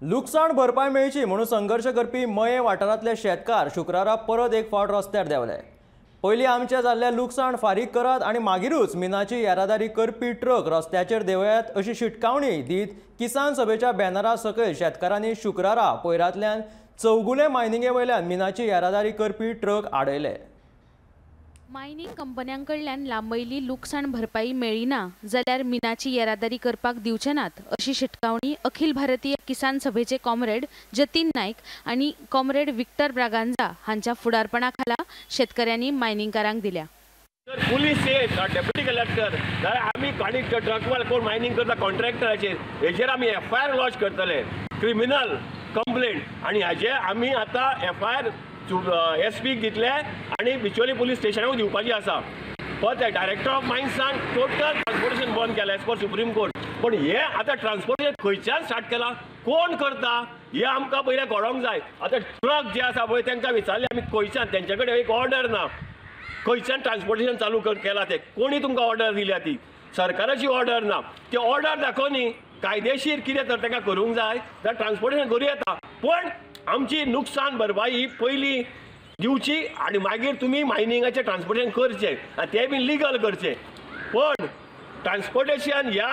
लुकसाण भरपाय मेळची म्हणून संघर्ष करपी मये वाठारांतले शेतकार शुक्रारा परत एक फावट रस्त्यार देंवले। पयलीं आमचें जाल्लें लुकसाण फारीक करात आनी मागीरूच मिनाची येरादारी करपी ट्रक रस्त्याचेर देंवयात अशी शिटकावणी दीत किसान सभेच्या बॅनरा सकयल शेतकारांनी शुक्रारा पयरांतल्यान चौगुले मायनिंगे वयल्यान मिनाची येरादारी करपी ट्रक आडयले। मायनिंग कंपन्यां कडल्यान लांबयली लुकसाण भरपाई मेळ्ळी ना जाल्यार मिनाची येरादारी करपाक दिवचे नात अशी शिटकावणी अखिल भारतीय किसान सभेचे कॉम्रेड जतीन नायक आनी कॉम्रेड विक्टर ब्रागांझा हांच्या फुडारपणा खाला शेतकऱ्यांनी मायनिंगकारांक दिल्या। पुलीस येत, डेप्युटी कलेक्टर, जाल्यार आमी गाडी ट्रकवाले कोण मायनिंग करता कॉन्ट्रॅक्टराचेर हेजेर आमी एफआयआर लॉन्च करतले, क्रिमिनल कंप्लेंट, आनी हाजे आमी आतां एफआयआर एस पीक दितले आनी बिचोली पुलीस स्टेशनाक दिवपाची आसा। परत डायरेक्टर ऑफ मायन्सान टोटल ट्रान्सपोर्टेशन बंद केलें एज पर सुप्रीम कोर्ट, पण हे आतां ट्रान्सपोर्टेशन खंयच्यान स्टार्ट केलां, कोण करता हें आमकां पयलें कळोंक जाय। आतां ट्रक जे आसा पळय तांकां विचारलें आमी खंयच्यान, तेंचे कडेन एक ऑर्डर ना, खंयच्यान ट्रान्सपोर्टेशन चालू केलां तें, कोणी तुमकां ऑर्डर दिल्या ती, सरकाराची ऑर्डर ना, ती ऑर्डर दाखोवन न्ही कायदेशीर कितें तर तांकां करूंक जाय जाल्यार ट्रान्सपोर्टेशन करूं येता, पण आमची नुकसान भरपाई ही पयलीं दिवची आनी मागीर तुमी मायनिंगाचें ट्रान्सपोर्टेशन करचें आनी तें बी लिगल करचें। पण ट्रान्सपोर्टेशन ह्या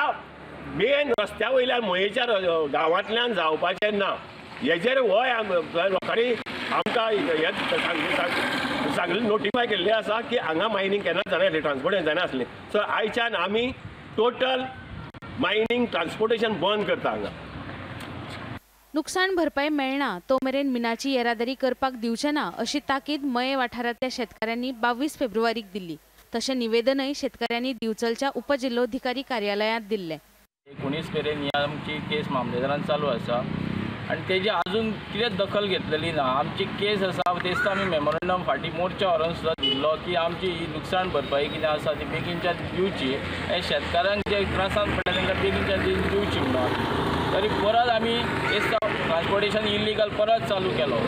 मेन रस्त्या वयल्यान मयेच्या गांवांतल्यान जावपाचें ना, हेजेर होय लोकांनी आमकां हें सांगलें, नोटिफाय केल्लें आसा की हांगा मायनिंग केन्नाच जायना आसलें, ट्रान्सपोर्टेशन जायना आसलें। सो आयच्यान आमी टोटल मायनिंग ट्रान्सपोर्टेशन बंद करता हांगा। नुकसान भरपाई मेळना तो मेरेन मिनाची येरादारी करपाक दिवचे ना अशी ताकीद मये वाठारांतल्या शेतकारांनी 22 फेब्रुवारीक दिल्ली। तशें निवेदनय शेतकऱ्यांनी दिवचलच्या उपजिल्होधिकारी कार्यालयांत दिल्लें। 19 मेरेन ही आमची केस मामलेदारान चालू आसा आनी तेजी अजून कितें दखल घेतलेली ना। आमची केस आसा तेच आमी मेमोरंडम फाटीं मोर्चा व्हरून सुद्दां दिल्लो की आमची ही लुकसाण भरपाई कितें आसा ती बेगीनच्या दिवची, हे शेतकारांक जे त्रासान पडटा तांकां बेगीनच्या दिवची म्हणून। तरी परत आमी तेच ट्रान्सपोर्टेशन इलिगल परत चालू केलो,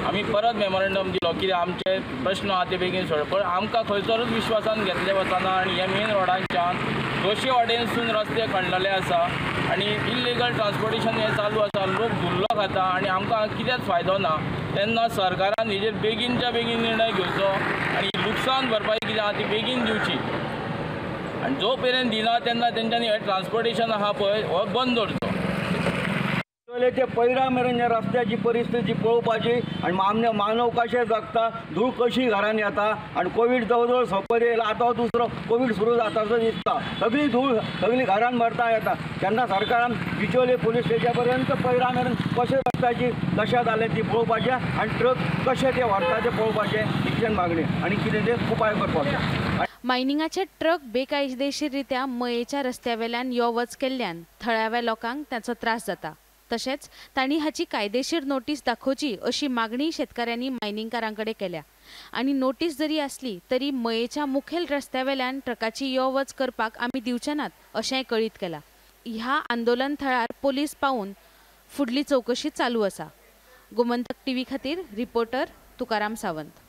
आमी परत मेमोरंडम दिलो की आमचे प्रश्न आहा ते बेगीन सोड, पण आमकां खंयसरूच विश्वासान घेतले वचना आनी ह्या मेन रोडांच्यान दोशी वाटेनसून रस्ते खणलेले आसा आनी इलिगल ट्रान्सपोर्टेशन हें चालू आसा, लोक धुल्लो खाता आनी आमकां कितेंच फायदो ना। तेन्ना सरकारान हेजेर बेगीनच्या बेगीन निर्णय घेवचो आनी लुकसाण भरपाई कितें आहा ती बेगीन दिवची आनी जो मेरेन दिना तेन्ना तेंच्यांनी हें ट्रान्सपोर्टेशन आहा पळय हो बंद दवरचो। ते पैरा मेरेन रस्त्याची परिस्थिती पळोवपाची आनी मानव कशें जगता, धूळ कशी घरान येता आनी कोवीड जवळ जवळ सोंपत येयला, आतां दुसरो कोवीड सुरू जाता असो दिसता, सगळी धूळ सगळी घरान भरता येता। तेन्ना सरकारान बिचोले पुलीस स्टेशना पर्यंत पैरा मेरेन कशें रस्त्याची दशा जाल्या ती पळोवपाचें आनी ट्रक कशें ते व्हरता ते पळोवपाचें, इतल्यान मागणी आनी कितें ते उपाय करपाचे। मायनिंगाचे ट्रक बेकायदेशीररित्या मयेच्या रस्त्यावेल्यान यो वच केल्ल्यान थळाव्या लोकांक ताचो त्रास जाता। तशेंच तांणी हाची कायदेशीर नोटीस दाखोवची अशी मागणी शेतकऱ्यांनी मायनिंगकारां कडेन केल्या आनी नोटीस जरी आसली तरी मयेच्या मुखेल रस्त्यावेल्यान ट्रकाची यो वच करपाक आमी दिवचे नात अशेंय कळीत केलां। ह्या आंदोलन थळार पोलीस पावून फुडली चवकशी चालू आसा। गोमंतक टीव्ही खातीर रिपोर्टर तुकाराम सावंत।